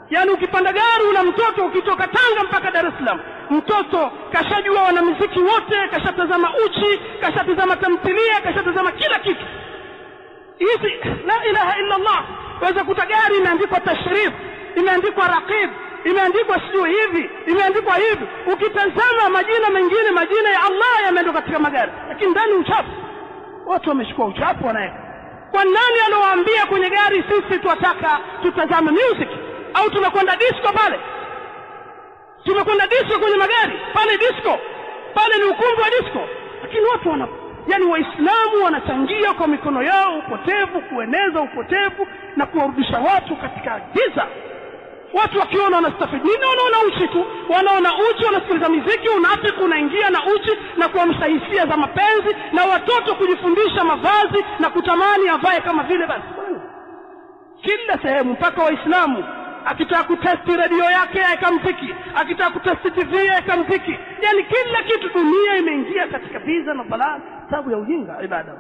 Yaani ukipanda gari una mtoto, ukitoka Tanga mpaka Dar es Salaam, mtoto kashajua wanamuziki wote, kashatazama uchi, kashatazama tamthilia, kashatazama kila kitu. Hizi la ilaha illa Allah. Waweza kuta gari imeandikwa tashrif, imeandikwa raqib, imeandikwa sijui hivi, imeandikwa hivi. Ukitazama majina mengine, majina ya Allah yameandikwa katika magari, lakini ndani uchafu. Watu wamechukua uchafu wanaweka. Kwa nani alowaambia kwenye gari sisi twataka tutazame music? Au tumekwenda disco pale? Tumekwenda disco kwenye magari pale, disco pale ni ukumbi wa disco. Lakini watu wana, yani Waislamu wanachangia kwa mikono yao upotevu, kueneza upotevu na kuwarudisha watu katika giza. Watu wakiona wanastafidi nini? Wanaona uchi tu, wanaona uchi, wanasikiliza muziki, unafiki unaingia na uchi na kuamsha hisia za mapenzi, na watoto kujifundisha mavazi na kutamani avae kama vile. Basi kila sehemu, mpaka Waislamu akitaka kutesti redio yake aweka muziki, akitaka kutesti TV aweka muziki. Yani kila kitu, dunia imeingia katika giza na balaa sababu ya ujinga. Ibada.